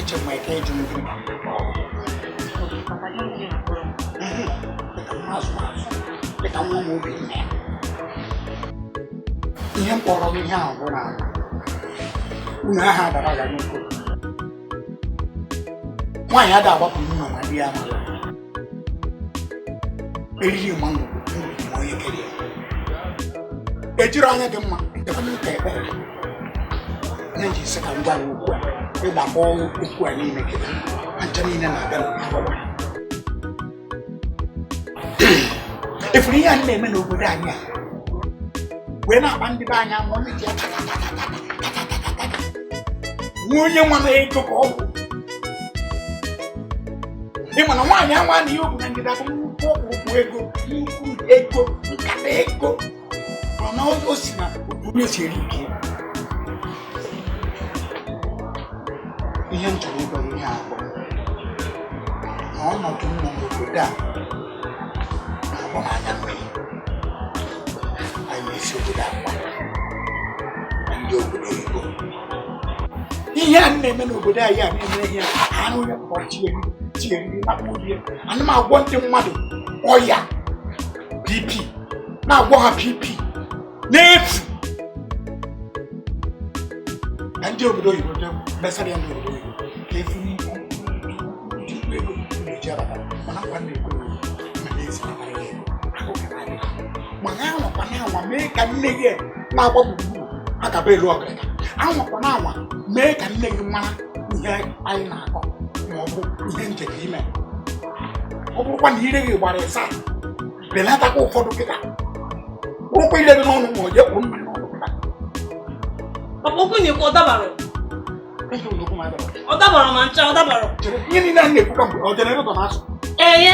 Eche m eke ịjụ m gịnị ka m na-akpọ Okay, papa, gịnị ka ị na-akpọrọ m? Dịka nwa azụ azụ, dịka nwa m obi nne ya. Ihe m kpọrọ m ihe ahụ bụ na unu aha adara ya n'ukwu. Nwaanyị ada agbapụ n'ụlọ ma di ya amaghị. Eriri ma ngwugwu ngwugwu ma onye kere ya. Ejiri anya dị mma ekpere ikpe ekpere. Ihe ji sị ka m gwa gị okwu a, ịgbakọ okwu a niile kere ha ncha niile na-abịa n'obodo. Efuru ihe a na-eme n'obodo anyị a wee na-akpa ndị be anyị ama onye ji aka nwa onye nwa na ego ka ọ bụ ịma na nwaanyị anwa na ihe o bu na ndịda bụ nnukwu ọkpụrụkpụ ego, nnukwu ego, nkata ego, mana o si na otu onye si eri nke ya. Ihe m chọrọ ịgwa gị ihe a bụ na ọnọdụ m nọ n'obodo a na-agba m anya mmiri. Anyị na-esi obodo akwa na ndị obodo oyibo. Ihe a na-eme n'obodo anyị a na-eme ihe a na onye pụtara chi eriri nakpụ obi ya. Ana m agwọ ndị mmadụ ọya BP, na-agwọ ha BP n'efu na ndị obodo oyibo dị mesara ya n'obodo oyibo ka efu nnukwu ego na-eji abata, mana nkwa na-ekwe ma na-ezibatara ya ego ahụ ga na-adị, mana anwakwa na-anwa mee ka nne gị na-agba gburugburu agaba elu ọgịrịga, anwakwa na-anwa mee ka nne gị mara ihe anyị na-akọ ma ọ bụ ihe njem ime. Ọ bụrụkwa na ire gị gbara ịsa, belatakwa ụfọdụ kịta, bụrụkwa ire gị n'ọnụ ma ọ jee kpụrụ mmiri n'ọnụ kịta. Papa, okwu na-ekwu ọ dabara? Ihe ụlọ okwu m adabara. Ọ dabara ma ncha, ọ dabara. Chere, ihe niile a na-ekwu ka mgbe ọ generator na-asụ. Eye,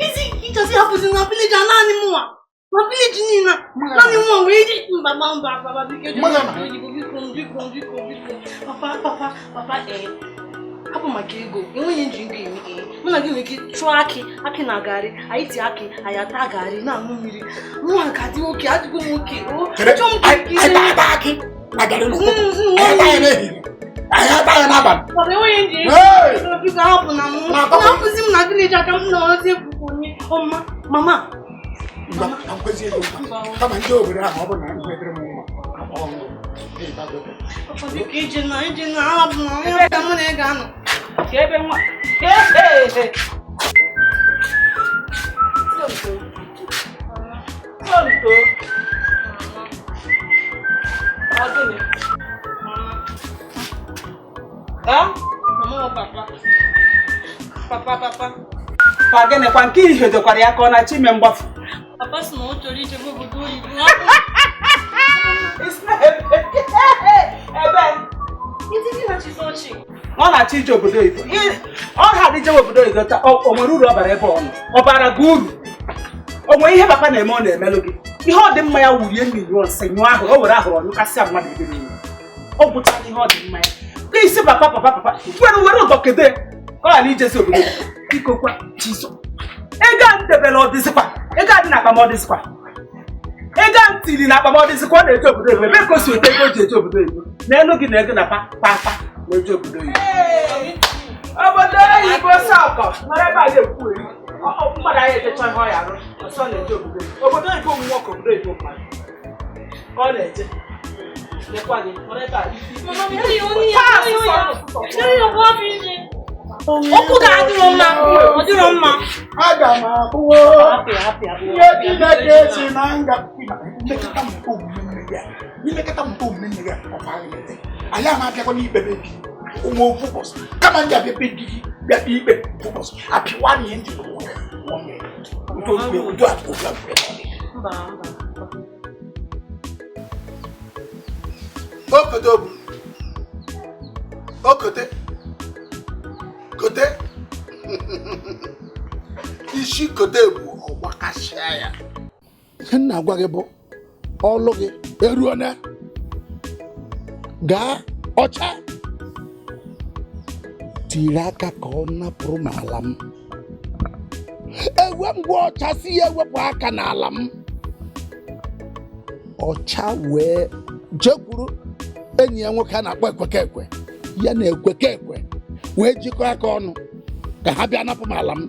isi ịchọzi hapụzi na village a naanị mụnwa. Na village niile a, naanị mụnwa wee ji mba mba mba papa biko eji Mmaga m na. Oyibo biko biko biko biko papa papa papa ee hapụ maka ego enweghị nji ego eme ee mụ na gị nwere ike chụọ akị akị na garị anyị ti akị anyị ata garị na-aṅụ mmiri mụnwa ka dị oke adịgo m oke o Chere, chọọ m ka anyị anyị ata akị na garị n'ụtụtụ, anyị ata ya n'ehihie, anyị ata ya n'abalị. Papa enweghị nji ego. Hey! Biko hapụ na mụ Na-atọpụ. na-hapụzi m na village aka m nọrọzi ekwukwu onye ọma mama. Mba, ka m kwezie gị nkwa. Kama ndị obodo ahụ ọ bụ na ihe dịrị m mma akpọọ m gị, ịbagote. Papa biko ije na ije na hapụ na onye ka mụ na ị ga-anọ. Ka ebe nwa. Ee, ee. Somto. Somto. Ọ gịnị? Ha? Mama ọ papa. Papa papa. Pa gịnịkwa nke ihe dokwara ya ka ọ na-achọ ime mgbafu? Papa sị na ọ chọrọ ijebe obodo oyibo. Isi na ebe. Ebe. Iti gị na Chizọchi. Ọ na-achọ ije obodo oyibo. Ọ ghara ijewe obodo oyibo taa, o nwere uru ọ bara ebe ọ nọ? Ọ bara gị uru? O nwere ihe papa na-eme ọ na-emelụ gị? Ihe ọ dị mma ya wurie mmiri nyụọ nsị nyụọ ahụrụ, o were ahụrụ ọnyụkasịa mmadụ ebe niile. Ọ gwụchala ihe ọ dị mma ya. Ka isi papa papa papa were were ụdọ kede ka ọ ghara ijezi obodo oyibo. Biko kwa Jizọ. Ego a m debere ọ dịzikwa? Ego a dị n'akpa m ọ dịzikwa? Ego a m tiri n'akpa m ọ dịzikwa? Ọ na-eje obodo oyibo. Ebe ka o si weta ego o ji eje obodo oyibo? Na elu gị na ego na pa papa na-eje obodo oyibo. Obodo oyibo sọkọ nọrọ ebe a na-ekwu eri. Mmadụ anyị ejecha ihe ọ ya arụ, ọsọ na-eje obodo oyibo. Obodo oyibo ụmụ nwoke, obodo oyibo mmadụ ka ọ na-eje. Lekwa gị, nọrọ ebe a. Mama biko ya onye ya onye ya. Onye ya bụ afọ ije. Okwu ga-adịrọ mma. Ọ dịrọ mma. Aga m abụwo Hapụ ya hapụ ya. ihe Chineke si na nga imekọta mmụta omume nne gị a, imekọta mmụta omume nne gị a, ọ kwaghị n'ete. Anyị ama abịakwa n'ikpe be di onwe ofu ụbọchị kama ndị abịa be di gị bịa kpee ikpe ofu ụbọchị apịwa na ihe ndị udo udo udo udo. Mba mba. Okote obu. Okote. Kote. Isi kote bụ ọgbakasịa ya. Ihe m na-agwa gị bụ ọlụ gị eruona gaa ọcha tiri aka ka ọ napụrụ m ala m ewe m gwa ọcha si ya ewepụ aka n'ala m ọcha wee jekwuru enyi ya nwoke a na-akpọ ekweke ekwe ya na ekweke ekwe Wee jikọọ aka ọnụ ka ha bịa napụ m ala m.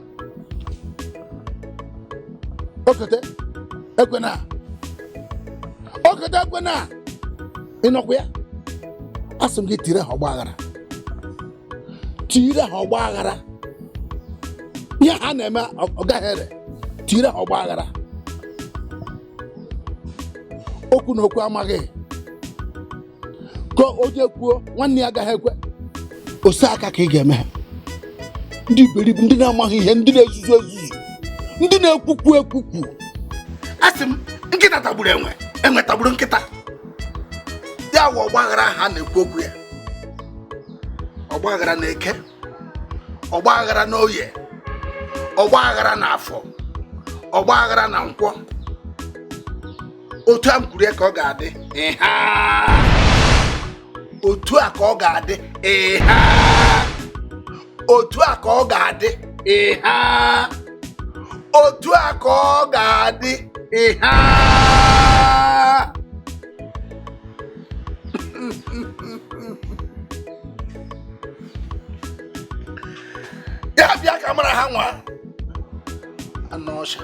Okote ekwena, Okote ekwena, ịnọkwa ya. Asị m gị tire ha ọgba aghara, tire ha ọgba aghara. Ihe ha na-eme ọ gaghị ere. Tire ha ọgba aghara. Okwu na okwu amaghị ka onye kwuo nwanne ya agaghị ekwe. Ose aka ka ị ga-eme ha. Ndị iberibe, ndị na-amaghị ihe, ndị na-ezuzu ezuzu, ndị na-ekwukwu ekwukwu. Asị m nkịta tagburu enwe, enwe tagburu nkịta. Ya wụ ọgba aghara ha na-ekwu okwu ya. Ọgba aghara na eke, ọgba aghara na oye, ọgba aghara na afọ, ọgba aghara na nkwọ. Otu a m kwuru ya ka ọ ga-adị. Ịha! Otu a ka ọ ga-adị. Ịha! Otu a ka ọ ga-adị. Ịha! Otu a ka ọ ga-adị. Ịha! Ya bịa ka mara ha nwa. Anụ ọcha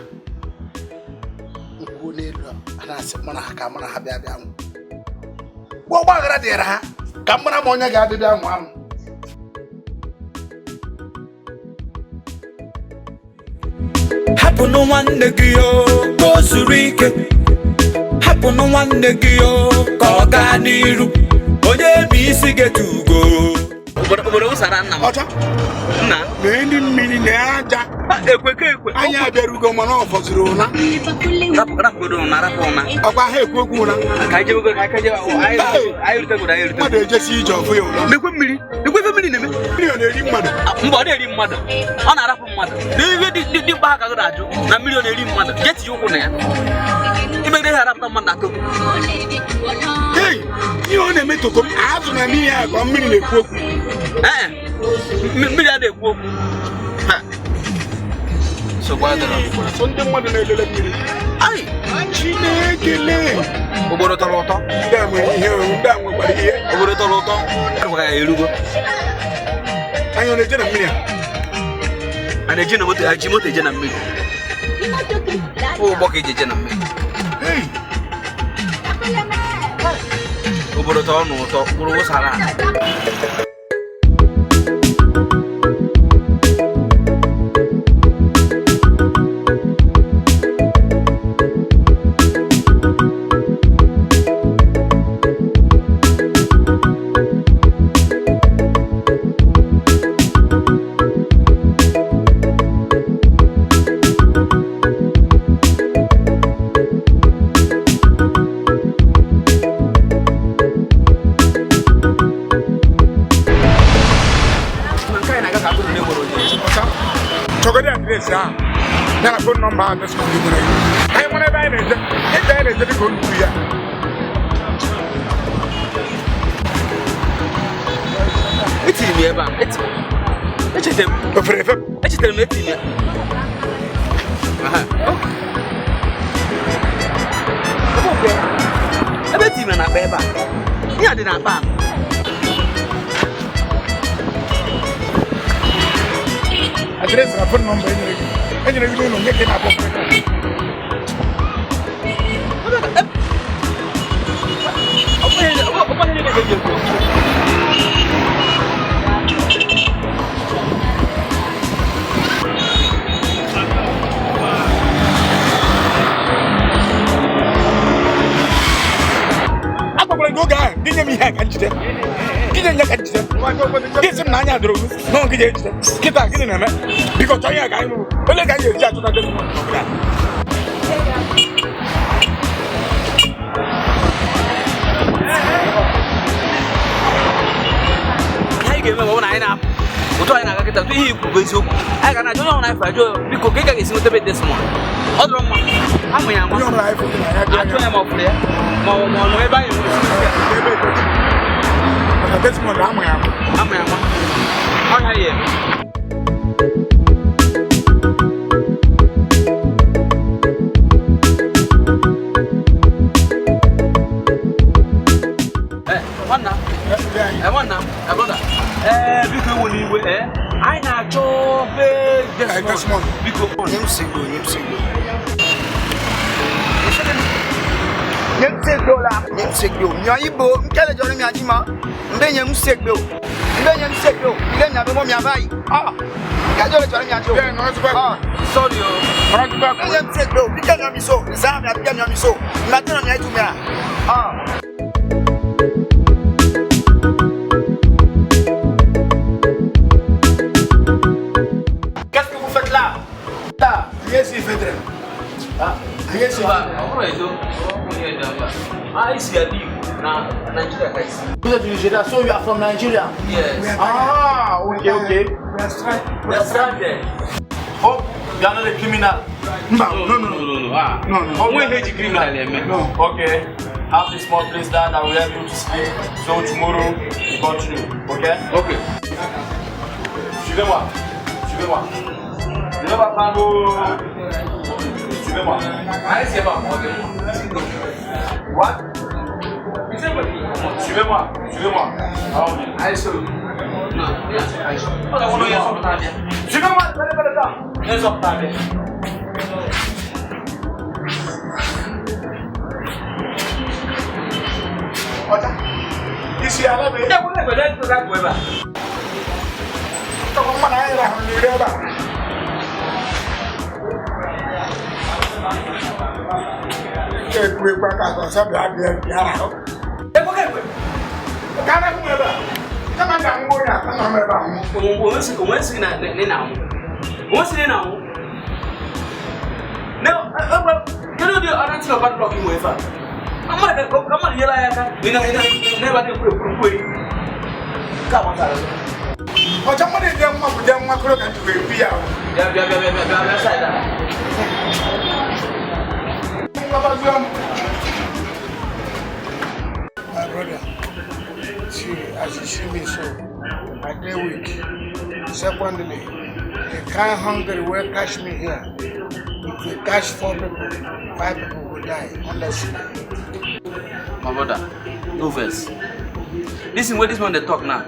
nkwuo n'elu a na-asị mara ha ka mara ha bịa bịa nwụ. Gwa ọgba aghara dịrị ha ka mara ma onye ga-abịa bịa nwa m. Hapụnụ nwanne gị o ka o zuru ike. Hapụnụ nwanne gị o ka ọ gaa n'iru. Onye bụ isi getu ugo. Obodo wụsara nna m. Ọcha Nna. na ndị mmiri na aja. Ekwe ka ekwe. Anyị abịarugo mana ọ fọziri ụna. Rapụgodo ụna, rapụ ụna. Ọkwa ha ekwu okwu ụna. Ka anyị jebego, ka anyị jebe, anyị rutegoro, anyị rutegoro. Mmadụ ejesi ije ọfụ ya ụna. Lekwe mmiri, lekwe ife mmiri na-eme. Mmiri ọ na-eri mmadụ? Mba, ọ na-eri mmadụ. Ọ na-arapụ mmadụ. N'ihe dị mkpa ha ka gị na-ajụ na mmiri ọ na-eri mmadụ. Jee tinye ụkwụ na ya. Imegide ihe arapụta mmadụ na toko. Hei, ihe ọ na-eme toko m, azụ na n'ihe a ka mmiri na-ekwu okwu. Ee, mmiri a na-ekwu okwu. So ndị mmadụ na-elele mmiri. Ai! Chineke lee! Obodo tọrọ ụtọ. Ndị a nwere ihe, ndị a nwekwara ihe. Obodo tọrọ ụtọ. Arụkwara ya erugo. Anyị ọ na-eje na mmiri a? A na-eji na moto, eji moto eje na mmiri. Ụgbọ ka eji eje na mmiri. Hei! Obodo tọrọ n'ụtọ, mkpụrụ wụsara. Chọgodi adreesị ahụ ya na fon nọmba ahụ Desmond nyere gị. Anyị nwere ebe anyị na-eje, ebe anyị na-eje dịka olu ya. Etiri m ya ebe a, echetara m. Ofere efe. Echetara m etiri m ya. Ebe etiri m ya n'akpa ebe a. Ihe a dị n'akpa a. Adreesị na fon nọmba enyere gị. Enyere gị n'ụlọ nke ka ị na-akpọ. Agwakwara gị oge ahụ, gị nye m ihe a ka njide. Gị nye ka njide. Gị sị m na anya dụrụ gị, na ọ gị ga-ejide. Kịta gịnị na-eme? Biko chọọ ihe a ka anyị rụrụ. Ole ka anyị ga-eji achọta Desmond n'obodo a? Anyị ga-eme ma ọ bụ na anyị na-apụ. Otu anyị na-aga kịta, otu ihe ikwu bụ eziokwu. Anyị ga na-ajụ onye ọbụla anyị fụrụ ajụ, biko ka ị ga ga-esi nweta be Desmond. Ọ dọrọ mma. Amụ ya ama. Onye ọbụla anyị fụrụ na ya Ajụ ya ma ọ fụrụ ya. Ma ọ nọ ebe anyị nwere. Ebe ekwentị. Maka Desmond amụ ya ama. Amụ ya ama. Ọ ya ya eme. Nwanna, brother. Biko Ewo n'iwe anyị na-achọ be Desmond. Biko. Nye m sigbo, nye m sigbo. Nye m segbe o la. Nye m segbe o. Miɔ yibo, nke le dzɔ ɖe mia dzi ma. Mbe nye m segbe o. Mbe nye m segbe o. Mbe mia be mɔ mia va yi. Ah. Nke dzɔ le dzɔ ɖe mia dzi o. Ah. Sorry o. Mbe nye m segbe o. Bi ke miɔ mi so. Zã mia bi ke miɔ mi so. Mia te nɔ mia du mia. Ah. Qu'est-ce que vous faites là? Là. Rien si fedre. Ah. Rien si. Vous êtes du Nigeria, so you are from Nigeria. Yes. Ah, okay, okay. We are stranded. Hope you are not a criminal. No, no, no, no, no. Ah. No, no. Onwe heji criminal eme. No. Okay. Have this small place down that will help you to sleep. So tomorrow we continue. Okay? Okay. Suivez-moi. Suivez-moi. Je ne vais pas prendre. Suivez-moi. What? Suivez-moi. Suivez-moi. Allez, suivez-moi. Prenez pas le temps. Isi ala be. Tọkọ mma na anyị rahụrụ n'iri ebe a. Ekwu ekwu aka asọ bịa bịa bịa rahụ. Ka arahụ m ebe a. Kama m ga-anwụ onye a, anọ m ebe a nwụ. Ọjọ́ mmadụ dị nwa bụ dị nwa kụrụ ka njikwa ekwu ya ahụ. My brother, see, as you see me so, I dey weak. Secondly, the kind hungry will catch me here. If we catch 4 people, 5 people will die, honestly. My brother, no verse. Listen what this one they talk now.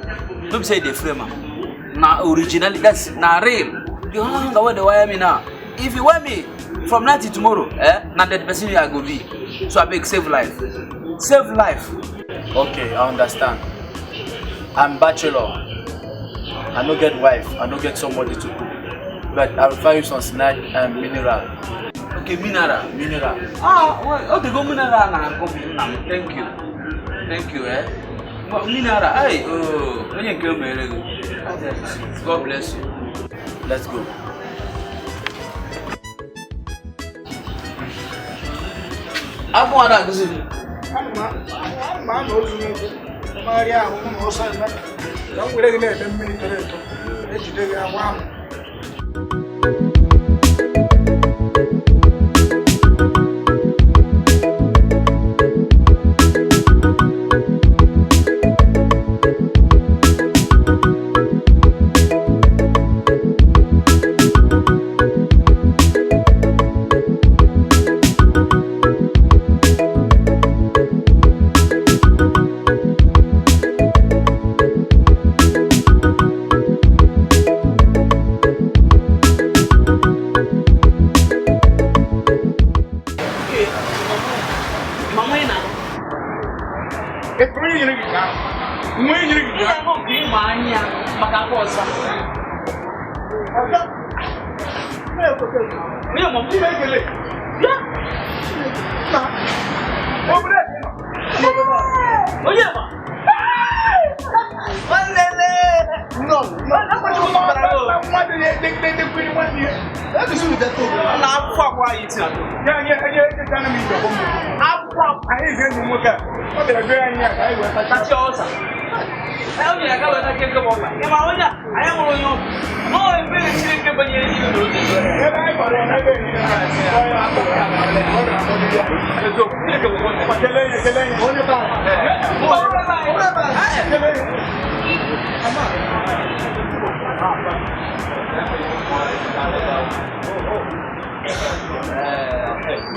Don't say they frame am. Na originally, that's na real. The hunger where they wire me now. If you want me from now till tomorrow, na that person I go be. So I beg, save life. Save life. Okay, I understand. I'm bachelor. I no get wife. I no get somebody to cook. But I will find you some snack and mineral. Okay, mineral. Mineral. Ah, well, okay, go mineral na go be na. Thank you. Thank you, eh. Mineral, hey, oh, onye nke mere gị. God bless you. Let's go. Agụ ada agụzi m. Ama na ozu n'ụkwụ. Mmagharị ahụ mụ na ọsọ eme. Ka m were gị na-ede mmiri toro eto. Ejide gị agwa ahụ.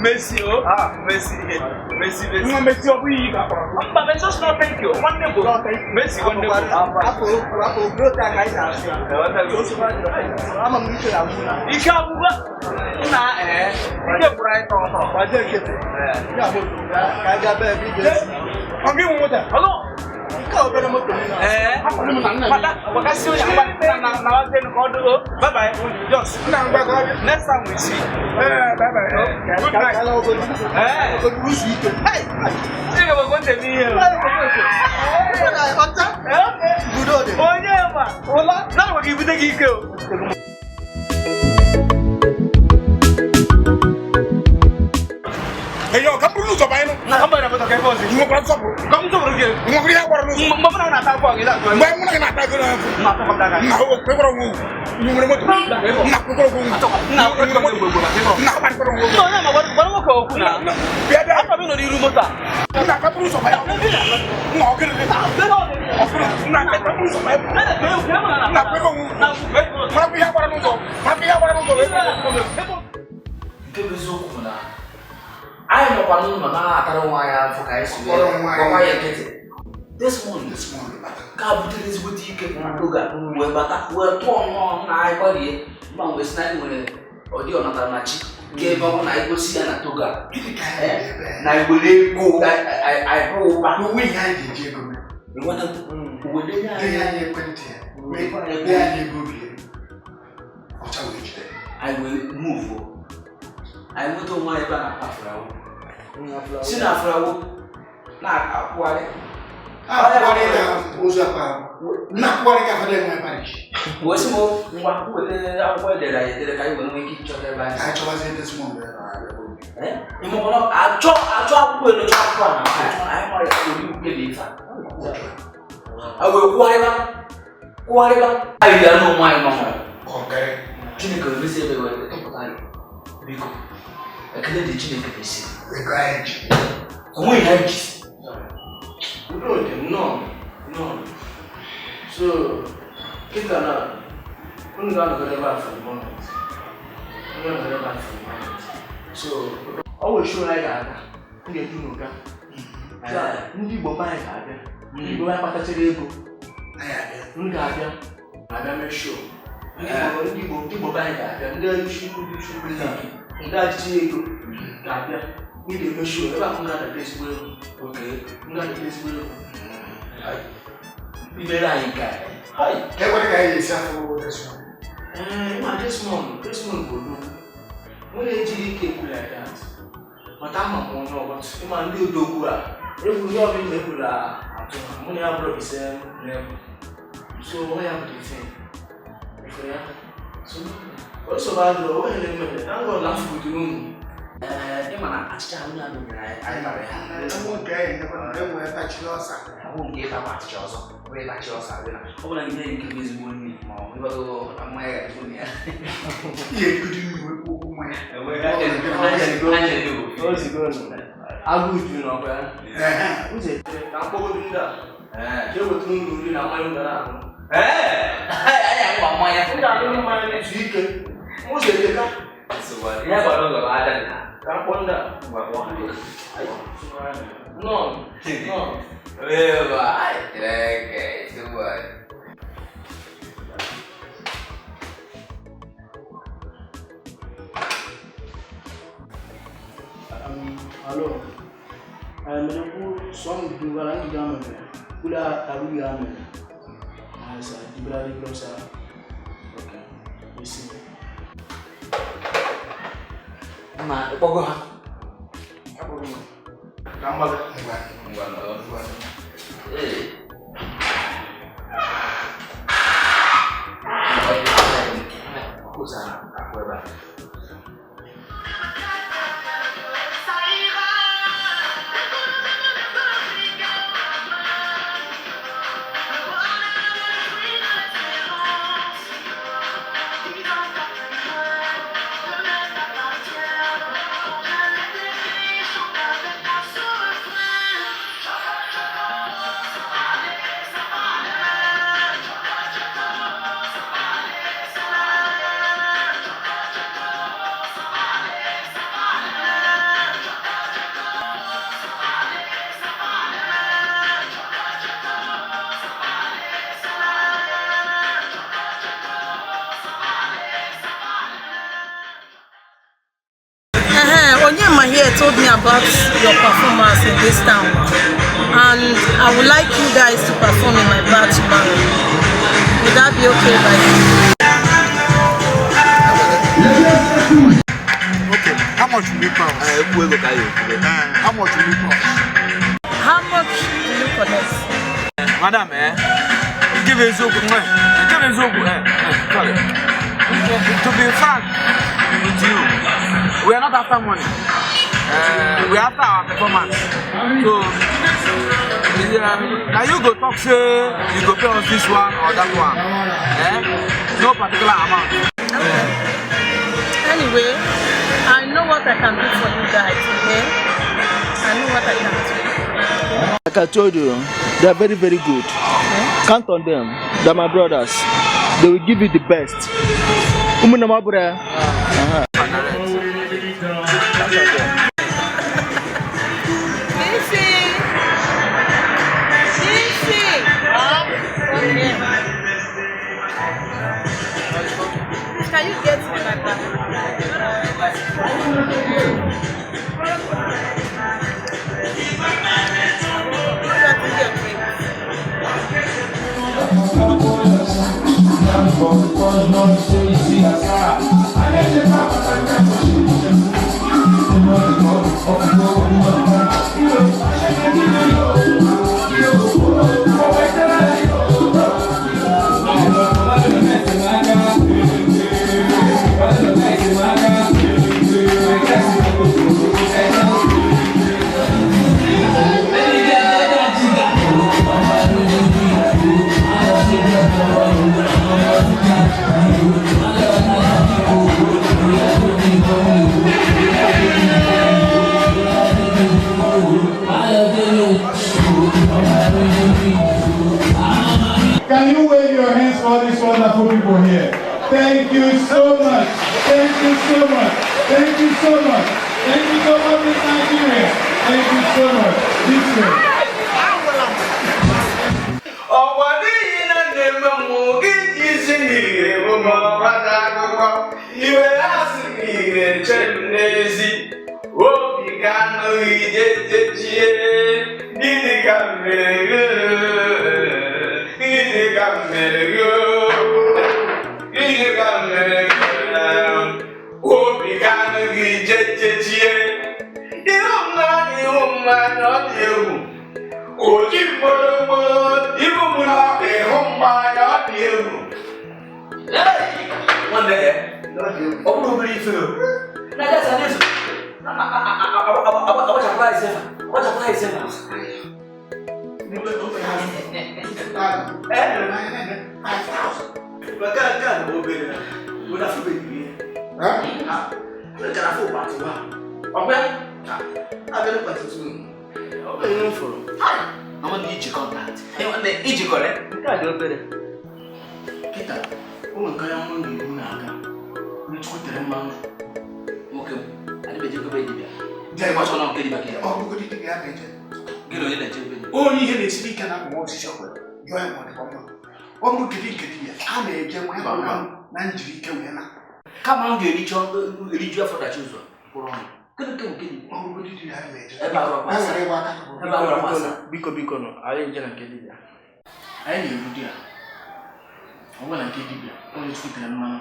Messi o. Messi. Messi Messi. Nwa Messi ọ bụ iyi ka akpọrọ. Mba Messi ọ sị na thank you. Nwanne bụ. Messi nwanne bụ. Afọ growth a ka anyị na-asụ ya. Ama m ike agwụ na. Ike agwụgwa. Nna ee. Ike gwụrụ anyị tọọ. Gbaje nkịtị. Ya moto ka anyị gaa bee ebe ị ga-esi. Ọ gị nwe moto? Ọlụ. Nke a obere moto m na. Ee. Pata, wakasi onye ngwa na na wazi ka ọ dụgo. Bye bye. Just. Nna ngwa ka ọ dị. Next time we see. Ee, bye bye. Good night. Ee. Ụzọ ike. Chineke bụ konte m ihe. Onye ma ụla na-agwa gị ibute gị ike o. Eyo, ka m buru ụzọ banye nụ. Na ka m banye na moto ka ebe ọzọ. Ị nwekwara nsọpụrụ? Ka m sọpụrụ gị. Ị nwekwara ihe agbara n'ụzọ? Mgbe mụ na na-ata akwụkwọ gị na-atụ. Mgbe mụ na gị na-ata ego n'afọ. Na atọ m daga. Nna o kwekwara onwe ugwu. Ị nwere moto? Nna kwekwara onwe ugwu. Nna kwekwara onwe ugwu. Nna kwekwara onwe ugwu. Nna onye ma gwara nwoke okwu na. Bịa bịa. Afọ m nọ n'iru moto a. Nna ka buru ụzọ banye. Nna ọ gịnị? Ọ gịnị? Nna ka buru ụzọ banye. Nna kwekwara onwe ugwu. Marakwa ihe agbara n'ụzọ. Marakwa ihe agbara n'ụzọ. Nke bụ eziokwu bụ na anyị nọkwa n'ụlọ na-atara onwe anyị afọ ka anyị si wee gbakwa ya nkịtị. Desmond ka butere ezigbote ike oge wee bata wee tụọ nnọọ na anyị gbarie mba wee sị na anyị nwere ọdị ọnatara na chi nke ebe ọ bụ na anyị gosi ya na toga na iwere ego anyị bụ ụba anyị wee muvuo anyị nweta onwe anyị ebe a na-akpa afụrawo si na afụrawo na-akwụgharị wee sị m ngwa weta akwụkwọ edere anyị edere ka anyị wee nwee ike ịchọta ebe anyị ịmụkwana achọ achọ akwụkwọ elu chọ akwụkwọ a na anyị mara ori uke na ife a wee kwụgharịba kwụgharịba anyị bịara n'onwe anyị nọ Chineke wee mezi ebe wee tọpụta anyị. Biko, ekele dị Chineke n'isi. Onweghị anyị ji. Udo dị nnọọ nnọọ. So, kịta na unu ga-anọgide ebe a for the moment. Unu ga-anọgide ebe a for the moment. So, ọ wee show anyị ga-aga. M ga-edu unu gaa. Ndị Igbo be anyị ga-abịa. Ndị Igbo be anyị kpatachara ego. Unu ga-abịa. Abịa mee show. Ndị Igbo be anyị ga-abịa. Ndị isi ndị achịcha ego ga-abịa. Ị ga-eme show ebe a m ga-adata ezigbo ego. M ga-adata ezigbo ego. Imere anyị nke a. Ee, ma Desmond bụ odogwu. Mụ na-ejighị ike ekwu like that. Mata ama m onye ọbụla. Ịma ndị odogwu a, egwu ndị ọbụla ekwula atụ ha. Mụ na ya bụrụ the same level. So, ọ ya bụ the thing. Ifere ya. So, o so ba dụrụ, o nwere mmemme. Na ngọ na afọ dị unu. Ee, ịma na achịcha ahụ ya nyere anyị anyị tara ya. Ahụ nke ịtakwa achịcha ọzọ. Ọ bụrụ ịtachi ọsọ adị na ọ bụla ihe nke bụ ezigbo nri ma ọ bụ ịbago na mmanya ga-ezigbo nri ya. Agụụ juru n'ọkwa ya. Uche ka mkpọgodu ndị a. Ka e wetara unu nri na mmanya unu na-aṅụ. Anyị aṅụwa mmanya. Ndị aṅụrụ mmanya na-ezu ike. Ụzọ eteka. Ya gwara ụlọ aja dị ha. Ka mkpọ ndị a. Ngwa kpọọ ha. Nnọọ. Nnọọ. Alors, mene ku song dubala ngi gama me kula aru ya me sa dibra di sa okay isi Ma kpogo ha na mgbaga ngwa ngwa eh Kusa akweba. told me about your performance in this town, and I would like you guys to perform in my bar tomorrow. Would that be okay by you? Okay, how much will you cost? How much will you cost? How much do you collect? Madam, give eziokwu, give eziokwu, sorry. To be frank with you, we are not after money. We are after our performance. So, now you go talk say you go pay us this one or that one. No particular amount. Okay. Anyway, I know what I can do for you guys, okay? I know what I can do. Like I told you, they are very, very good. Count on them. They are my brothers. They will give you the best. Ụmụnne m ọ bụrụ ya. Count on them. Fifi! Fifi! Come here. Can you get me my bag? Go and take your drink. Can you wave your hands for all these wonderful people here? Thank you so much. Thank you so much. Thank you so much. Thank you so much, Miss Nigeria. Thank you so much. This way. Ọkwa n'ihi na nne m mụ gị isi n'ire bụ ma ọgbata akụkọ iwe asị n'ire che m n'ezi obi ka anụghị jejechie. Gịnị ka m mere gị? Gịnị ka m mere gị? Gịnị ka m mere gị? Obi ka anụghị jejechie. Ihu mmanya, ihu mmanya, ọ dị egwu. Oji mgbọrọgbọ ibu m na ịhụ mmanya, ọ dị egwu. Nwanne ya, ọ bụrụ obere ife o. Na gasa n'ezu. Agbachapụla ise fa. Agbachapụla ise fa. Maka nke a bụ obere na were afọ beghị ihe. Mechara afọ part one. Ọkwa? Abịa part two. Ọ bụ ihe m fụrụ. Ama na iji contact. Nwanne, ijikọrọ. Nke a dị obere. Kịta, o nwere nke ya mụ na-ebu na-aga. Onye Chukwu tere mmanụ. Nwoke m, adịbeghị ejekebe dibịa. Gbachọ na nke dibịa ka ya. Ọ bụgodị dibịa a na-eje. Gị na onye na-eje ebe dibịa? Onye ihe na-esiri ike na akpụma osisi ọkwere jụọ ya ma ọ dịkwa mma. Ọ bụrụ kedu nke dibịa a na-eje nwa ya ma na njiri ike wee na. Kama m ga-ericha eriju afọ dachi ụzọ kwụrụ ọnụ. Kedu nke nke dibịa? Ọ bụgodị dibịa a na-eje. Ebe arụ akwa E asaa. nwere ịgba aka. Ebe arụ akwa asaa. Biko, biko nụ, anyị eje na nke dibịa. Anyị na-eru di ya. Ọ bụrụ na nke dibịa, onye Chukwu tere mmanụ.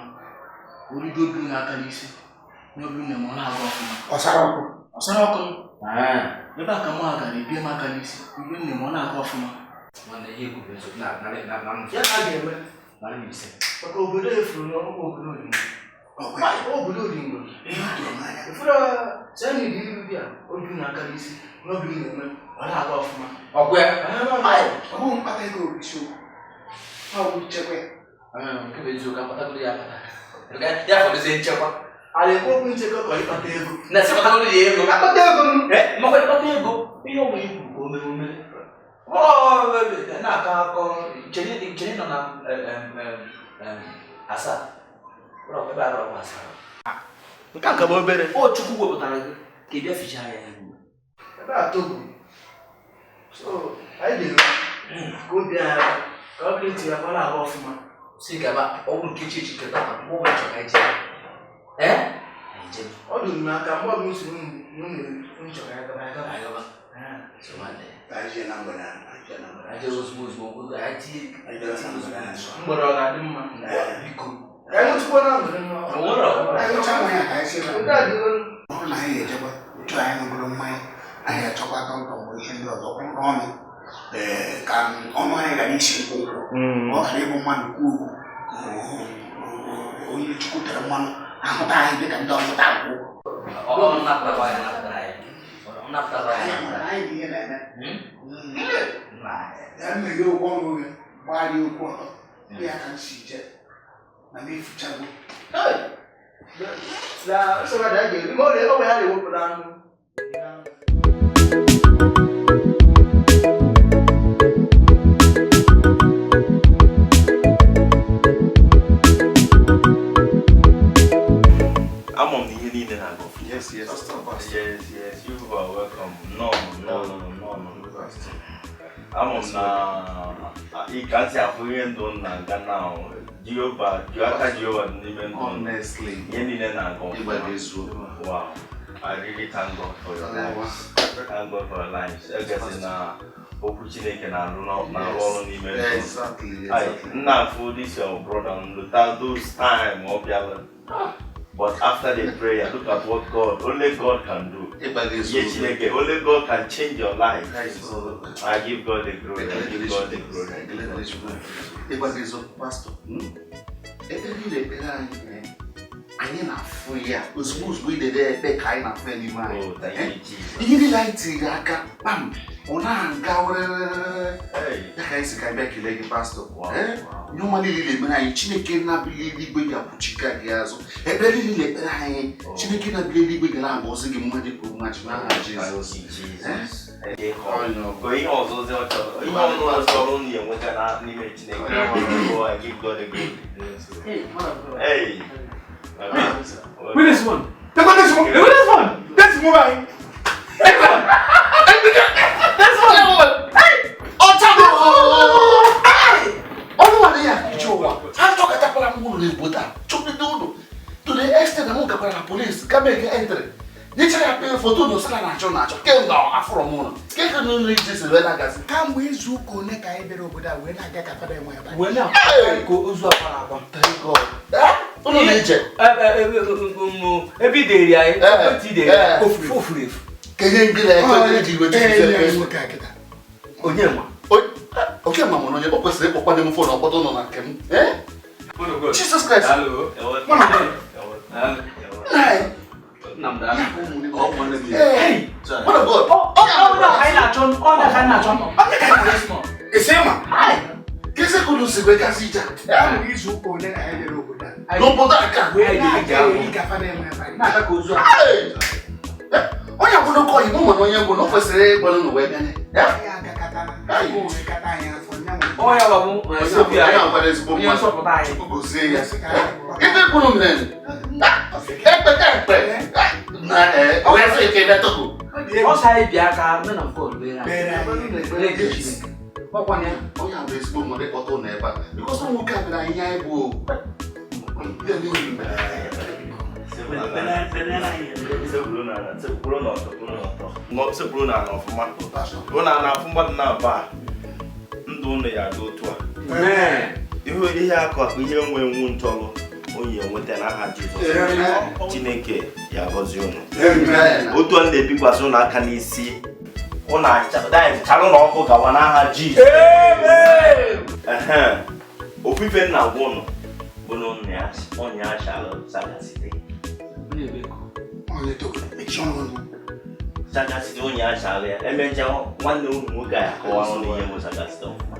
Origo obi n'aka n'isi. N'obi nne m ọ na-aga ọfụma. Ọ sara ọkụ. Ọ sara ọkụ. Ebe a ka mụ gara ebie m aka n'isi. Ibe nne m ọ na-aga ọfụma. Nwanne, ihe ekwu bụ eziokwu. Na narị na na Ya ka a ga-eme. 500. Maka obodo efuru n'ọkpụkpọ obodo oringo. Obodo oringo. Ihe ọ doro m anya. Efuru sani dị iru bịa obi n'aka n'isi n'obi na-eme ọ na-aga ọfụma. Ọkwa ya? Ọ bụghị mkpata ego bụ isiokwu. Ọ bụ nchekwa ya. Nke bụ eziokwu, akpatagoro ya akpata. Ya fọdụzie nchekwa. A na-ekwu okwu nchekwa ka ịkpata ego. Na sị kpatagoro ya ego. Akpata ego m. Makwa ịkpata ego, ihe ọ bụla ikwu ka o mere omere. Ọ na-akọ akọ chere nọ na asaa. Ụlọ ebe arụ ọkwa asaa. Nke a ka bụ obere. O Chukwu wepụtara gị ka ị bịa fichaa ya ihu. Ebe a Togo. So anyị ga-eme ka obi anyị ka ọ bụrụ iti ya ka ọ na-aga ọfụma. Si gaba ọ bụrụ nke echi echi keta mgbe ọ chọrọ ka anyị jee. Anyị Ọ dị m n'aka mgbe ọbụla si m chọrọ ya gaba ya gaba. Anyị gaba. Anyị jee na mgbede a, anyị jee na mgbede. Anyị jee ozugbo ozugbo, anyị tie. Anyị jee na mgbede a. Mgbede ọ ga-adị mma. Biko. Ka anyị ṅụtụkwa na mgbede nwa. Anyị ṅụchaa mmanya ka anyị sị na Nke a dịgo. Ọ bụrụ na anyị ejekwa chọọ anyị ṅụgoro mmanya, anyị achọkwa tọmtọm bụ ihe ndị ọzọ kwụrụ ọnụ, ee, ka ọnụ anyị ghara isi nkwụ nkwụ, ka ọ ghara ịbụ mmadụ kwuo okwu onye Chukwu tere mmanụ ahụta anyị dịka ndị ọmụta nkwụ. Ọ napụtakwa anyị, napụtara anyị. Ọ napụtakwa anyị, napụtara anyị dị ihe na-eme. Ya mmeghe okwu ọnụ gị gbagharịa okwu ọtọ ya ka m si je na m efuchago. Na nsogbu adịghị ga-eri, ma ọ na-ewepụ ya na-ewepụ n'anụ. Ama m na ihe niile na-aga ọfụma. Yes, yes. Yes, yes, you are welcome. No, no, no, no, no. Ama m na ị ka si afụ ihe ndụ m na-aga na Jehova, aka Jehova dị n'ime ndụ m. Honestly. Ihe niile na-aga ọfụma. Ịgba gị eziokwu. Wow. I really thank God for your lives. Thank God for your lives. Egesi na okwu Chineke na-arụ ọrụ n'ime ndụ m. Exactly, exactly. Nna afụ this your brother Luther those time ọ bịala. But after the prayer, look at what God, only God can do. Yes, Chineke, only God can change your life. I give God the glory. I give God the glory. Ịgba gị eziokwu, Pastor. Ekpere niile ekpere anyị, anyị na-afụ ya ozugbo ozugbo idede ekpe ka anyị na-afụ ya n'ime anyị. Ihe niile anyị tiri aka kpam, ọ na-aga werere. Ya ka anyị si ka bịa kelee gị, Pastọ. Ihe ọma niile na-emere anyị, Chineke na-abili eluigwe ga-akwụchika gị azụ. Ekpere niile ekpere anyị, Chineke na-abili eluigwe ga na-agọzi gị mmadụ kwuru mmaji n'aha Jizọs. Ihe ọzọ ihe ọzọ chọrọ unu enweta n'ime Chineke. I give God the glory. Hey. Wait this one. Take this one. Wait this one. This one. This one. This one. Hey! Ọcha Hey! Ọnụ nwere ya ije ụwa. Ha chọkọtakwara m ụlọ n'obodo a. Chọpụta ụlọ. To the extent na m gakwara na polisi ka mee ka entry. Nyechara ya pee foto na osala na-achọ na-achọ. Kemgbe afụrọ m ụlọ. Keke na ụlọ ije si wee na-agazi. Kamgbe izu ụka one ka anyị bịara obodo a wee na-aga ka fada enwe ebe. Wee na-akwa ka ozu akwara akwa. Thank God. Ụlọ na-eje. Ebe ideri anyị, ekwentị ideri anyị, ofuru efu. Kenye ngị na eji iwe Onye nwa? Oke ma mụrụ onye, o kwesịrị ịkpọkwa m fon ọkpọtụ nọ na nke m. Jesus Christ. Kese kunu si wee gasị ije a? Izu ụka ole ka anyị bịara obodo a? N'obodo a ka? Wee na-aga ka fada enwe ebe. Na-aga ka ozu a. Onye bụ n'oke oyibo nwere onye bụ na o kwesịrị ịgbalụ n'ụwa ebe anyị. Ife kwuru mere ekpete ekpe na wee sị ike bịa Togo. Ọ sị anyị bịa ka men of God bere anyị. Chineke. Ọkwa ya, onye a bụ ezigbo mmadụ ịkpọta ụlọ ebe a. Because ụmụ nwoke a bịara ihe anyị bụ Sekpuru n'ala ọfụma. Ụnụ na-afụ mmadụ na-aba ndụ ụnụ ya dị otu a. Ihe akụ akụ ihe nwe nwu nchọrọ onye enweta n'aha Jizọs. Chineke ya gọzie ụnụ. Otu a na-ebikwasị ụnụ aka n'isi. Ụnụ achalụ na ọkụ gawa n'aha Jizọs. Ofu ife nna agwa ụnụ bụ na ụnụ achalụ sagasite. Sagasite onye achalụ ya. Emechaa nwanne ụnụ nwoke a akọwara ụnụ ihe bụ sagasite ọfụma.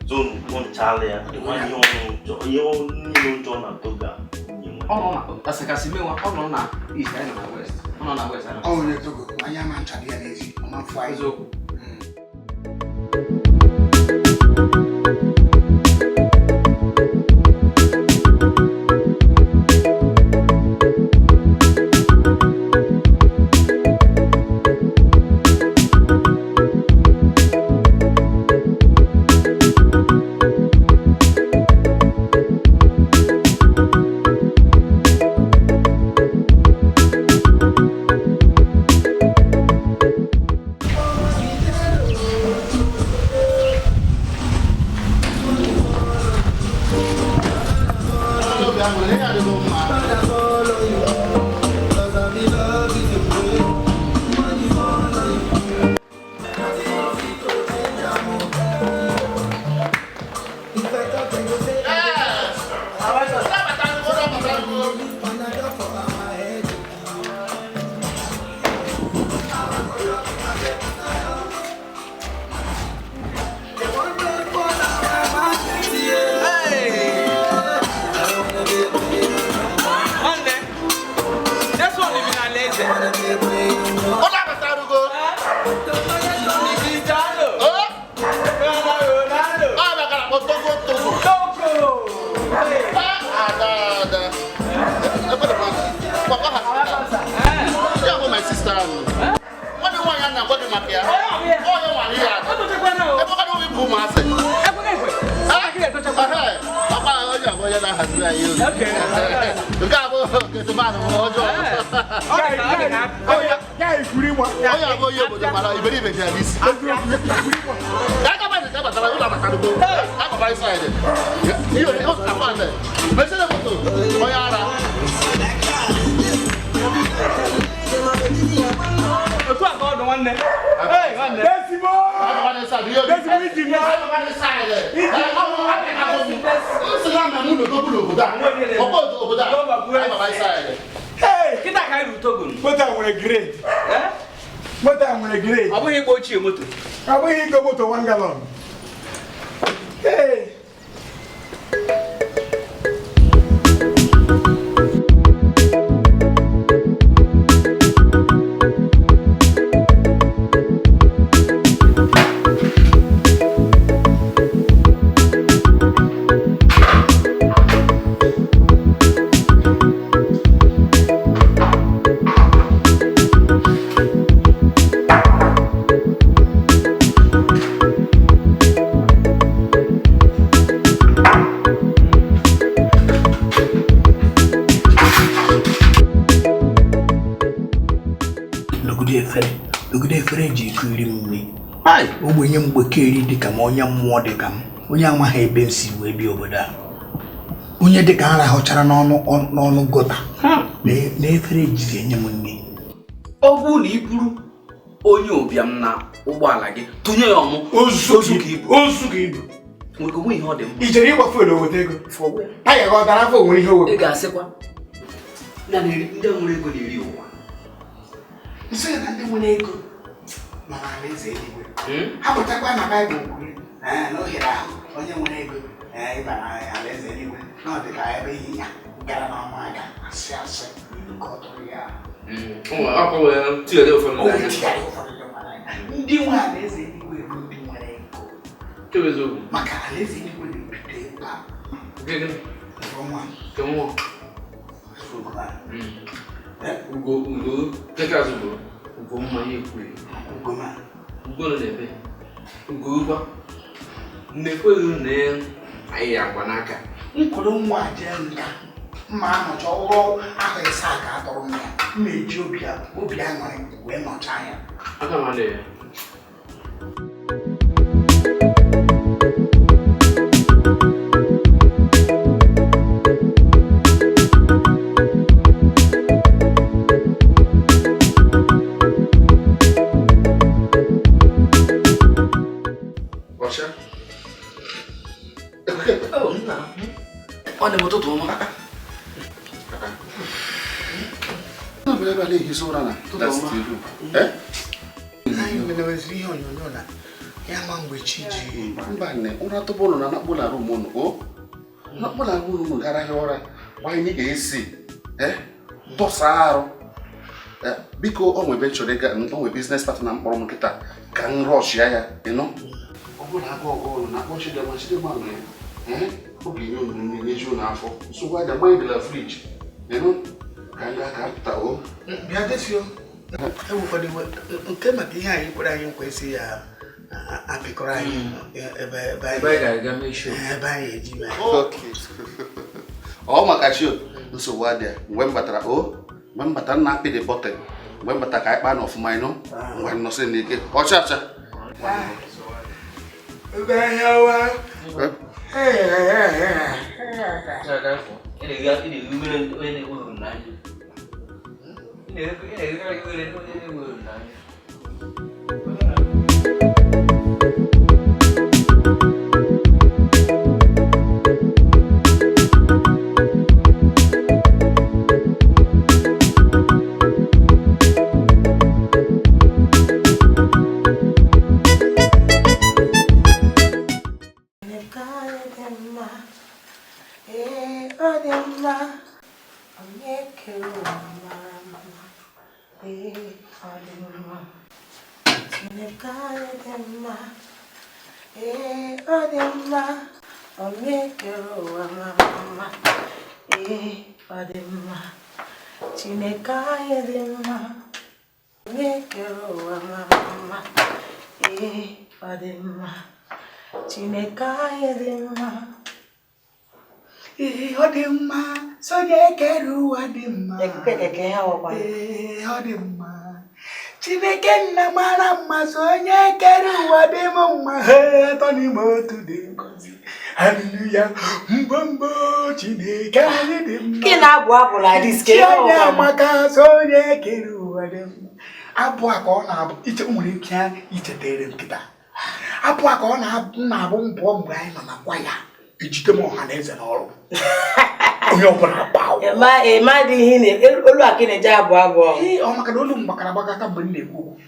Zonu nchalụ ya. Ihe niile njọ na Togo a. Ọ nọ na Asakasi mewa, ọ nọ na East, anyị nọ na West. Ọ nọ na West. Ọ nwere Togo, anyị ama nchadị ya n'ezi, ọ ma mfụ anyị. Eziokwu. obi aṅụrị ihe adịghị mma. Ọ bụghị igba ochie moto. Ọ bụghị igo moto 1 gallon. Hey! Efere ji ekiri m nri. Ogbenye mgbekeri dịka m, onye mmụọ dịka m, onye amaghị ebe m si wee bịa obodo a, onye dịka m rahụchara n'ọnụ gọta na efere jizi enye m nri. Ọ bụrụ na ị buru onye ụbịam na ụgbọala gị tụnye ya ọmụ ozu ka ibu nwere ihe ọ dị mkpa. I chere ịgba fuelu oweta ego taya gị ọ dara afọ onwere ihe o wepụ. Ị ga-asịkwa ndị nwere ego na-eri ụwa. Nsị na ndị nwere ego nọ n'alaeze eluigwe. Ha pụtakwa na Baịbụl kwuru n'ohere ahụ onye nwere ego ịba n'alaeze eluigwe na ọ dị ka ebe ịnyịnya gara n'ọnụ aga asị asị ka ọ tụrụ ya. Ndị nwe alaeze eluigwe bụ ndị nwere ego, maka alaeze eluigwe na-ebido ebe a. Ugo ugo mmanya ekwughị. Ugo nọ n'ebe. Ugo ụgwa. Nnekweghị na anyị agba n'aka. Nkwuru nwa jee nga mma anọcha ọrụ ahụ ịsa ka atọrọ m ya, m na-eji obi aṅụrị wee nọchaa ya. Aka m adịghị ya. Mba, ụra tụbụ ụnụ na nakpụla rum ụnụ o nakpụla rum ụnụ gara ahịa ụra gbanye ga-esi dọsa arụ. Biko o nwebe chọrọ ịga o nwe biznes partner mkpọrọ m nkịta ka m rọshịa ya ịnụ ọ bụrụ na agụ ọgụ ụnụ na-akpọ Chidema Chidema nọ ya obi nye unu nri nyeju unu afọ nsogbu aja mmanya dị na friji ịnụ ka m gaa ka m pụta o bịa desio nke maka ihe anyị kwere anyị nkwa isi ya apịkọrọ anyị ebe anyị eji mee. Ọ maka chi nsogbu adịa mgbe m batara o mgbe m batara na apị dị bọtịn mgbe m batara ka anyị kpaa n'ọfụma ịnụ ngwa nọsị n'ike ọcha ọcha. Ị na-ewere onye na-enweghị olileanya. Ị na-ewere onye na-enweghị olileanya. Chineke anyị dị mma, onye kere ụwa mara mma, ee ọ dị mma. Chineke anyị dị mma. Ee, ọ dị mma, sonye kere ụwa dị mma. Ee, ọ dị mma. Chineke nna mara mma, sonye kere ụwa dị m mma. Ee, atọ n'ime otu dị ngọzi. Hallelujah. Mbombo Chineke anyị dị mma. Ka ị na-abụ abụ like this, ka Chi ihe anyị ọkwa amaka, sonye kere ụwa dị mma. Abụ a ka ọ na-abụ iche nwere ike ichetere nkịta. Abụ a ka ọ na-abụ mbọ mgbe anyị nọ na kwaya ejide m ọha na eze n'ọrụ. Onye ọbụla bawo. Ịmadị ihe olu a ka ị na-eji abụ abụ. Ee, ọ maka na olu m gbakara agbaka kamgbe m na-ekwu okwu.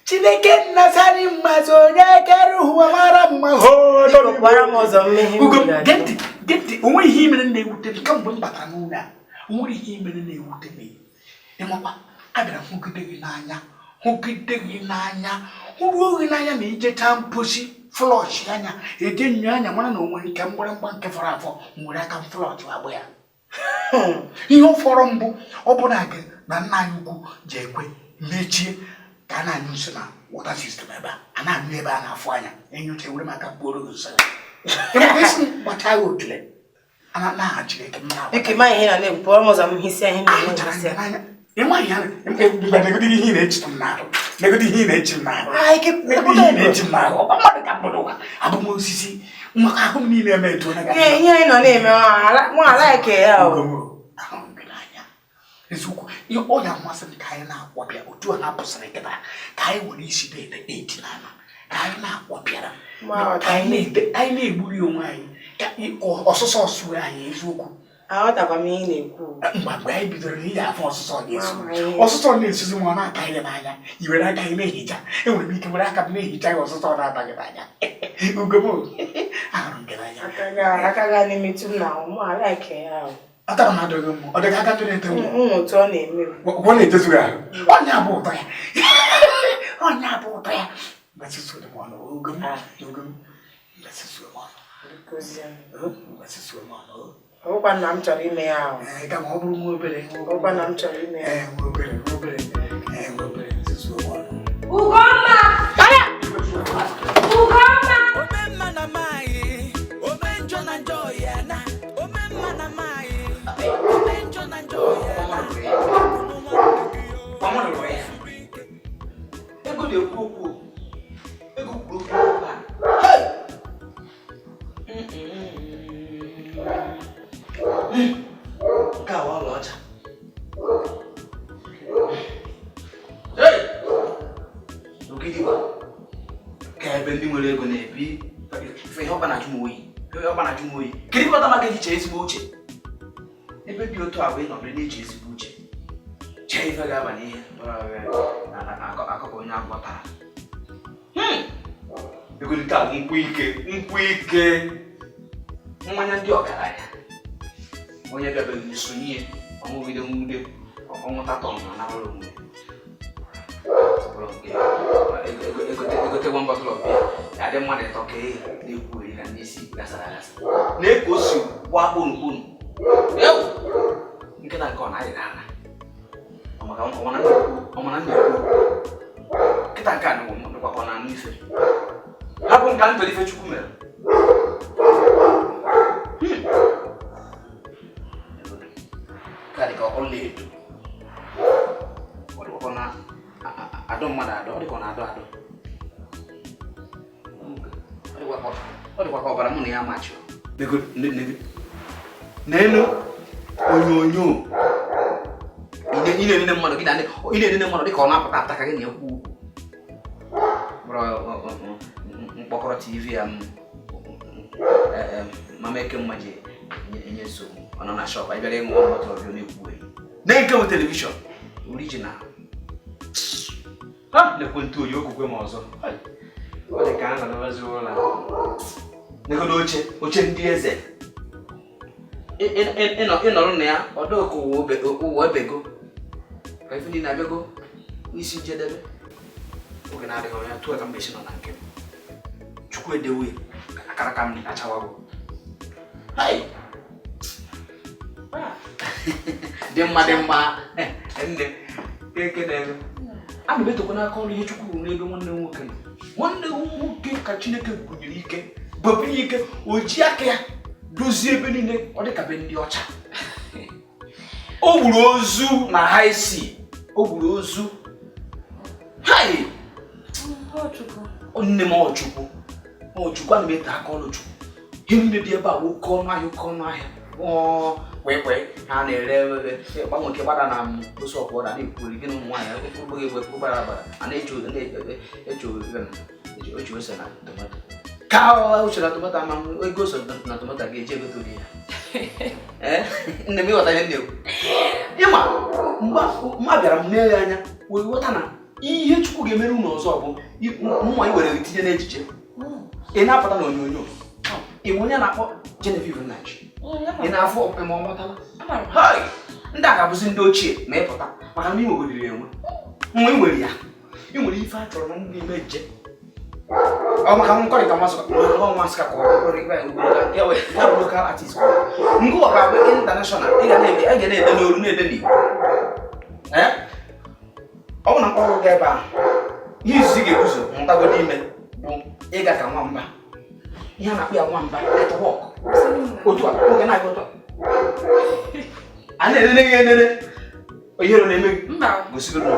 Chineke nna sari mma, sonye kere ụwa mara mma. Kpọrọ m ụzọ mmehie m Ugo, mere. gee ntị, gee ntị, o nweghị ihe mere na-ewute m kamgbe m batara n'ụlọ a. O nwere ihe mere na-ewute m. Ịmakwa, abịara hụgide gị n'anya, hụgide gị n'anya, hụruo gị n'anya na ijechaa mposi flọsh anya, eje nyo anya mara na o nwere nke mgbịrịmgba nke fọrọ afọ, nwere aka m flọsh agbụ ya. Ihe ọ fọrọ mbụ ọ bụ na gị na nna anyị ukwu ji ekwe mechie ka a na-anyụ nsị na wọta sistem ebe a na-anyụ ebe a na-afụ anya enyocha ewere m aka gbuoro gị nsị. Ịmaka isi m gbachaa ya otule a na-aha Chineke m na-agba. Ike ma ihe na na-ekwu, kpọrọ m ụzọ m hisia ihe m na-eme hisia. Ịma ihe mgbe negodi ihe ị na-echi m n'ahụ, negodi ihe ị na-echi m n'ahụ, negodi ihe ị na-echi m n'ahụ, ọkwa mmadụ ka mmadụ ụwa, abụ m osisi, maka ahụ m niile eme etu onye Ihe ihe anyị nọ na-eme nwa ala eke ya o. Eziokwu, ihe ọ ga-amasị m ka anyị na-akwọbịa otu a na-apụsịrị kịta, ka anyị were isi na-ede eti n'ala, ka anyị na-akwọbịara, ka anyị na-egburi onwe anyị, ka ọsụsọ ọsụwe anyị eziokwu. Aghọtakwa m ihe ị na-ekwu. Mgbe anyị bidoro n'iyi afọ ọsụsọ na-esu, ọsụsọ na-esuzi ma ọ na-aka gị n'anya, i were aka gị na-ehicha, enwere m ike were aka m na-ehicha gị ọsụsọ na-ata gị n'anya. Ugo m, ahụrụ m gị n'anya. Aka ga na-emetụ m n'ahụ, mụ ala eke ya o. Atara m adịghị mma, ọ dịghị aka ndị na-ete nkwụ. Ụmụ otu ọ na-eme. Ọ na-etezu ahụ. Ọnya bụ ụtọ ya. Ọnya bụ ụtọ ya. Mgbasịsụ m ọnụ, ugo m, ugo m. Mgbasịsụ m ọnụ. Mgbasịsụ m ọnụ. Ọbụkwa na m chọrọ ime ya ahụ. Kama ọ bụrụ nwa obere. Ọbụkwa na m chọrọ ime ya. Nwa obere, nwa obere. Nwa obere, mgbasịsụ m ọnụ. Ugomma! Ugomma! Omemma na maghị, ome njọ na njọ ya na. Omemma na maghị, ome njọ na njọ ya na. Ego na-ekwu okwu. Ego kwuru okwu a. Hey! Nke a ọlaọcha. Hey! Ogidigba. Ka ebe ndị nwere ego na-ebi. Ife ihe ọkpa na-ajụ m oyi. Ihe ọkpa na-ajụ m oyi. Kedu ife kpatara maka eji chee ezigbo uche? Ebe dị otu a bụ ịnọdụ na-eche ezigbo uche. Chee ife ga-aba n'ihe akụkọ onye agwọ tara. Ego nke a bụ nkwụ ike, nkwụ ike. Mmanya ndị ọgaranya. Onye bịabeghị nsonye ọṅụgide nwude ọnwụta tọn na anara onwe. Egote one bottle of beer, ya dị mmadụ ịtọ ka ehi na-ekwu eri ka ndị isi gasara agasa. Na-eko osi gbaa kponu kponu. Ewu! Nkịta nke ọ na-adị n'ala. Ọmana na-ekwu. Nkịta nke a dịkwa ka ọ na-anụ ife. Hapụ nka ntọrọ ife Chukwu mere. Nke a dị ka ọlaedo. Ọ dịkwa ka ọ na-adọ mmadụ adọ, ọ dịka ọ na-adọ adọ. Ọ dịkwa ka ọbara mụ na ya machi. N'elu onyonyo ị na-enene mmadụ gị na ị na-enene mmadụ dịka ọ na-apụta apụta ka gị na-ekwu mkpọkọrọ TV ya mama Ekemma ji enye nsogbu ọ nọ na shop anyị bịara ịṅụ bọtụlụ ọbịa na-ekwu eyi na nke bụ telivishọn original ha na-ekwe ntụ oyi okwukwe m ọzọ ọ dị ka a na-anabazi ụlọ negodo oche oche ndị eze ịnọrọ na ya ọ dịghị ka ụwa ebego ka ife niile abịago n'isi njedebe oge na-adịghị anya tụọ ka mba esi nọ na nke m Chukwu edewe akara ka m achawago dị mma dị mma nne keke na-eme ana m etokwa n'aka ọrụ ihe Chukwu ruru n'ebe nwanne m nwoke nọ nwanne m nwoke ka Chineke gụnyere ike bọbinye ike o ji aka ya dozie ebe niile ọ dị ka be ndị ọcha o gburu ozu na ha isi o gburu ozu hai nne m ọchukwu ọchukwu ana m eto aka ọrụ Chukwu ihe niile dị ebe a oke ọnụ ahịa oke ọnụ ahịa kwekwe ha na-ere gbanwe nke gbada na ose ọkwụra na-ekwuri gị na ụmụ nwaanyị okpukpe egbe gbara agbara a na-eji ose na tomato ka ose na tomato ama ego ose na tomato ga-eji egote gị ya nne m ịghọta ihe na-ekwu ịma mgbe a bịara m n'ele anya wee ghọta na ihe Chukwu ga-emere unu ọzọ bụ mụnwa i were gị tinye n'ejije ị na-apụta na onyonyo ị nwe onye na-akpọ Genevieve Nnaji ị na-afụ ma ọ mụtala ndị a ga-abụzi ndị ochie ma ị pụta maka na ị nwegodiri enwe nwa ị nwere ya ị nwere ife a chọrọ na ndị ime nje ọ maka nkọrịta masị ka ọ bụ local artist ngụwa ga-abụ international ị ga na-ede n'olu na-ede n'Igbo ọ bụ na mkpọrọ gị ebe ahụ ihe izizi ga-ebuzo mụtagodo ime bụ ịga ka nwamba ihe a na-akpọ ya nwamba catwalk otu a oge na-aga otu a a na-enene gị enene ihere na-eme gị gosigodo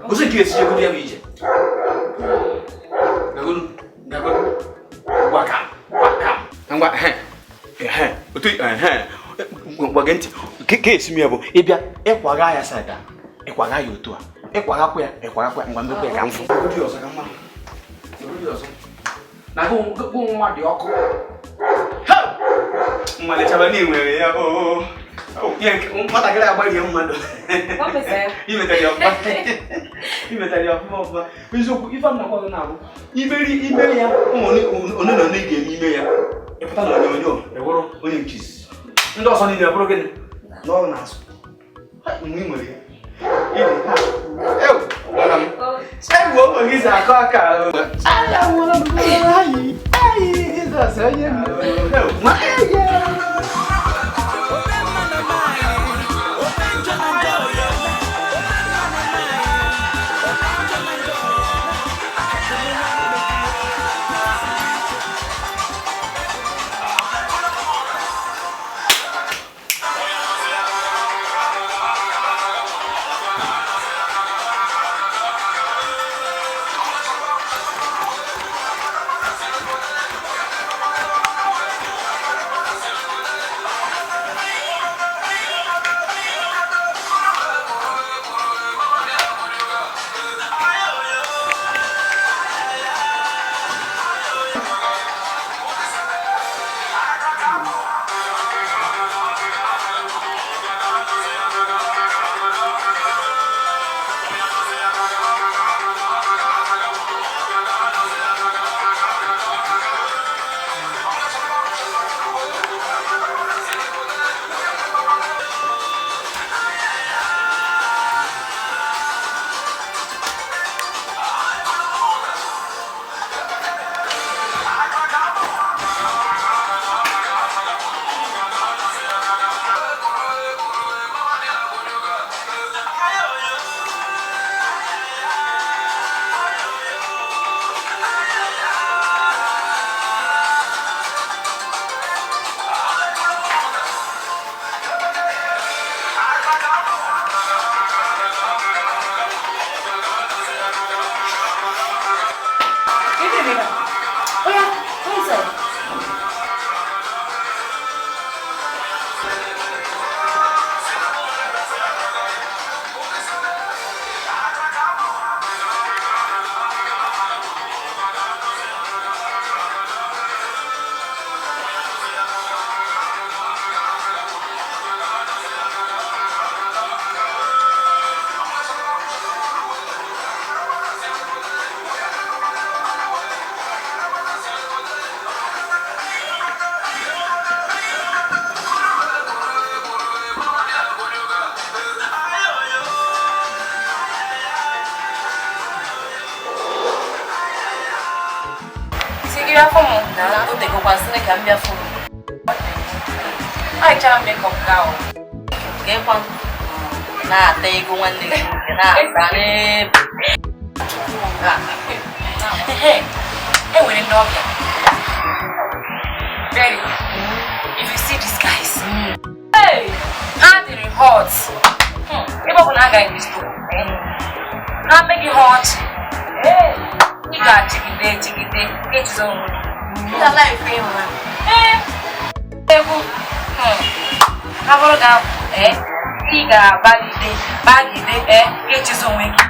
gosi ka esi jegodo ya bụ ije gagodo gagodo gwaka gwaka ngwa ehe otu ehe gwa gị ntị ka esi m ya bụ ịbịa ịkwaga ya sada ịkwaga ya otu a ịkwagakwa ya ịkwagakwa ya ngwa mbekwa ya ka m fụ ọzọ ka mma ọzọ na gụ nwa dị ọkụ mmalechaba na nwere ya nwatakịrị agbarie mmadụ imetara ya ọfụma ọfụma eziokwu ife m nakwa gị na-abụ imeri imeri ya ụmụ one na one ị ga-eme ime ya ịpụta na onyonyo ịwụrụ onye nkizi ndị ọzọ niile bụrụ gịnị n'ọrụ na-azụ mgbe ị nwere ya egwu ụmụ gị si akọ aka Jizọs onye m Ka ị bịa fụ m na o tegokwa sị ka m bịa fụ m. Ayichara m makeup ga o. Gekwa na-ata ego nwanne gị nwoke na-ata n'ebe. Ehe, e nwere ndị ọbịa. Very. If you see these guys. Hey, ha dịrị hot. Ebe ọ bụ na ha gaghị store. Ha mee gị ha ọchị. Hey, ị ga-achịgide chigide ga-echizo onwe gị. Ị ga-ala efe ịhụ ha. Ee, egwu. Ha bụrụ gị abụ, ee, ị ga-agbagide gbagide, ee, ga-echizo onwe gị.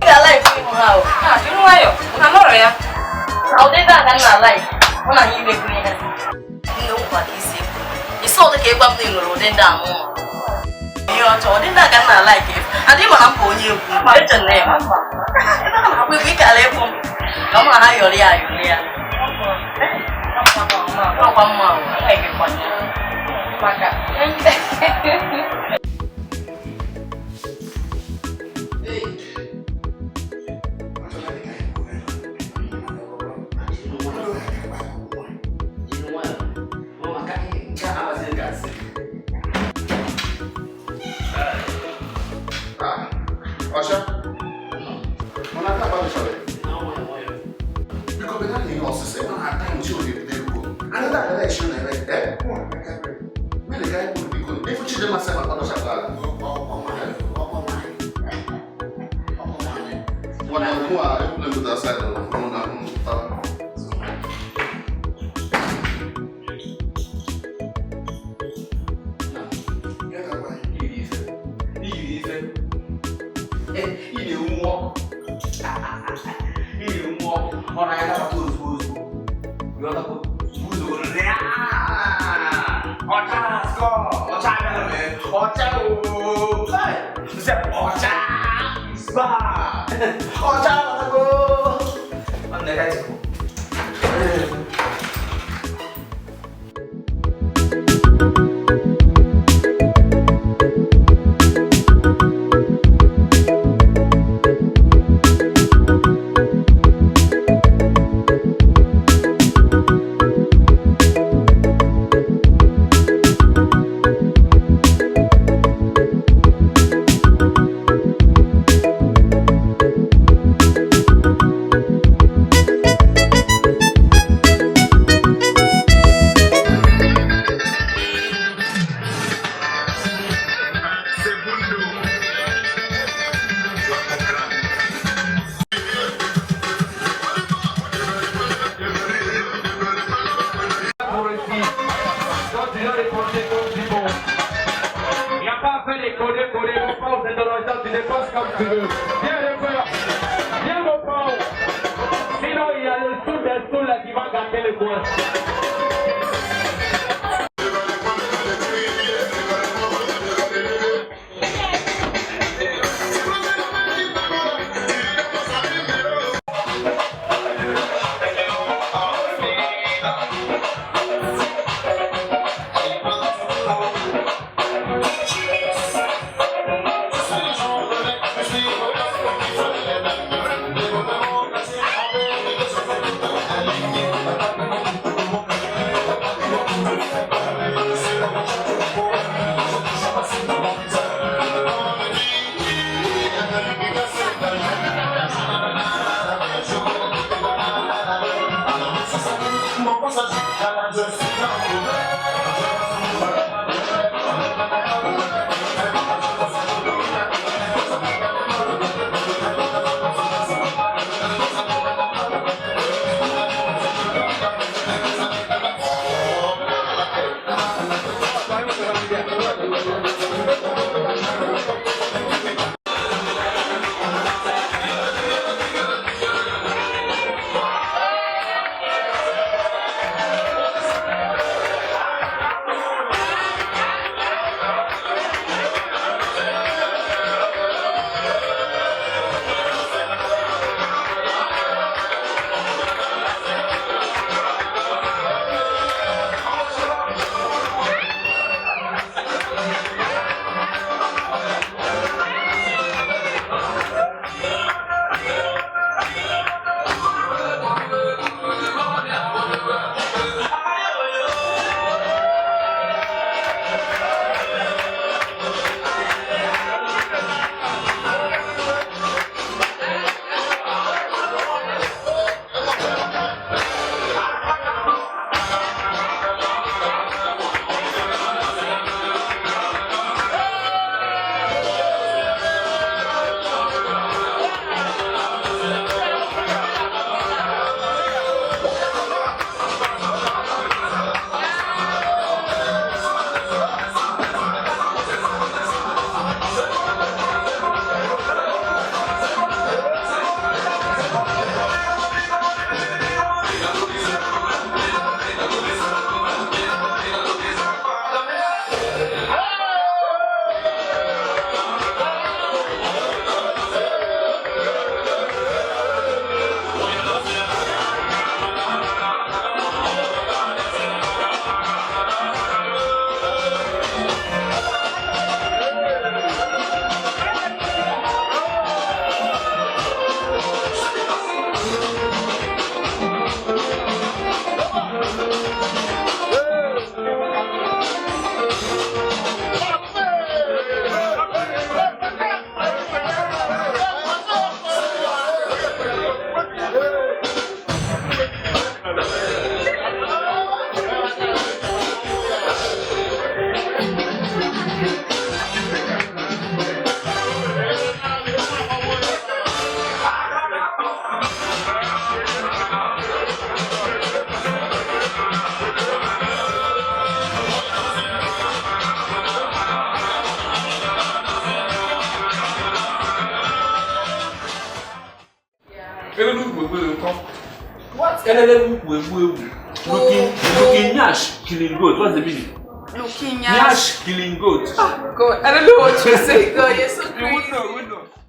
Ị ga-ala efe ịhụ ha o. Ha, jiri nwayọọ, ha nọrọ ya. Na ụdị ndị a ka m na-ala mụ na ha imekọ ihe. Nne nkwa ka isi ekwu. Isi ọdụ ka ịgwa m na ị nwere ụdị ndị a n'ụlọ. Ihe ọchọ, ụdị ndị a ka m na-ala ka efu. Adị ma na m bụ onye egwu. Eche na ya. Ebe a na-akpọ egwu, ị kara egwu m. Ka mụ na ha yọrọ ya ayọrọ ya. Ọkwa mma o, enweghịkwa ya. Maka. Ọcha, ọ na-aka agbalịchara? Biko, bịa na ihe ọsịsa, ebe na-ata nchi oge bido egwu. Anyị na-aga echi na ebe, eh? Mmiri ka anyị kwuru biko, efu Chidimma sị ma kpadọchapụ ala. Nwanne m, mụ a ekwula ebuta saịdị mụ na m tara. Ị na-enwu ọkụ. Ị na-enwu ọkụ. Ọ na-anabata ozugbo ozugbo. Ịghọtago? Ozugbo ozugbo. Ọcha na-asọ. Ọcha abịala mee. Ọcha ooo. Sị ọcha is back. Ọcha abatago. Nwanne ka tikwu. Il n'y a pas à faire les coller, coller, mon pauvre, c'est dans le temps, tu dépenses comme tu veux. Viens le peur, viens mon pauvre. Sinon, il y a le sou des sous là qui va gâter le coin. Thank you. What? Looking nyash killing goat. What's the meaning? Looking nyash killing goat. Oh, God, I don't know what you say. God, you're so crazy. You wouldn't know. You wouldn't know.